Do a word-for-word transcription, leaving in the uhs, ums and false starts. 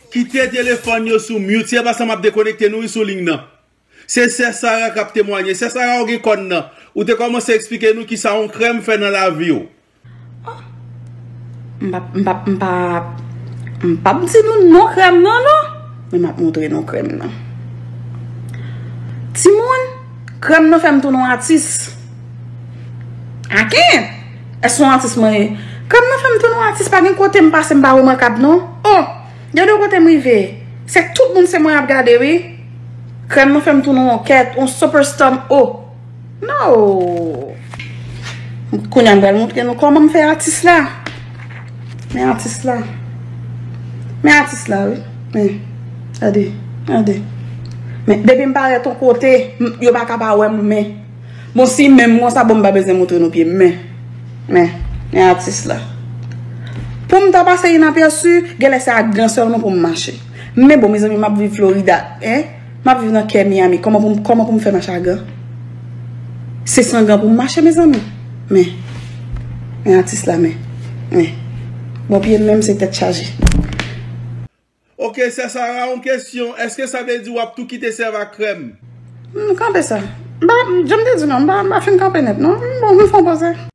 Kite telefòn yo sou mute, se pa sa m ap dekonekte nou wi sou liy nan. Se sè Sara k ap temwanye. Sè Sara, ou gen kòn nan. Ou te kòmanse eksplike nou kisa yon krèm fè nan lavi w. M p ap, m p ap, m p ap, m p ap di nou non krèm nan non. Men m ap montre nou krèm nan. Timoun, krèm nan fè m tounen yon atis. Aken? Èske yon atis mwen ye? Krèm nan fè m tounen yon atis, pa gen kote m pase m pa remakab non. Oh! Gade kote m rive. Se tout moun se mwen y ap gade wi. Krèm nan fè m tounen yon kèt, yon superstar m oh. No! Kounye a m pral montre nou kòman m fè atis la. Men atis la. Men atis la wi. Men. Gade. Gade. Men depi m parèt yon kote, m- yo pa ka pa wè m men. Bon si menm konsa bon m pa bezwen montre nou pye m men. Men. Men atis la. Pou m ta pase inapèsi, genlè se ak gan sèlman pou m mache. Men bon mezanmi m ap viv Florida. Hein? M ap viv nan kè Miami. Kòman pou m, kòman pou m fè mache ak gan? Se san gan pou m mache mezanmi. Men. Men atis la men. Men. Bon pye m menm se tèt chaje. Ok, sè Sara, yon kesyon. Èske sa vle di w ap tou kite sèvi ak krèm? M kanpe sa. M pa, jan m te di non, m pa, m pa fin kanpe nèt non. M bon, m fè yon poze.